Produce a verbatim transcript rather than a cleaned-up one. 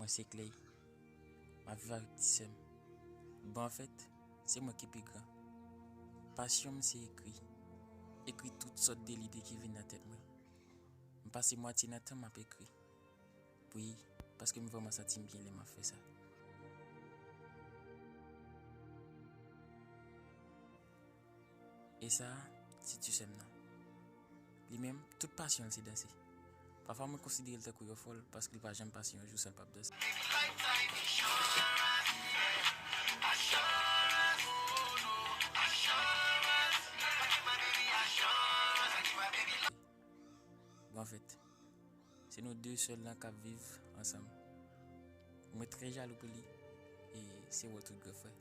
Mwen se Clay. M ap viv avèk ti sè m. Bon, anfèt, se mwen ki pi gran. Pasyon m se ekri. Ekri tout sòt de lide ki vin nan tèt mwen. M pase mwatye nan tan m ap ekri. Wi, paske m vrèman santi m byen lè m ap fè sa. E sa a, se ti sè m nan. Li menm, tout pasyon l se danse. Pafwa mwen konsidere l tankou yon fòl, paske li pa janm pase yon jou san l p ap danse. Bon, anfèt, se nou de sèl lan k ap viv ansanm. Mwen trè jalou pou li, e se wòl tout gran frè.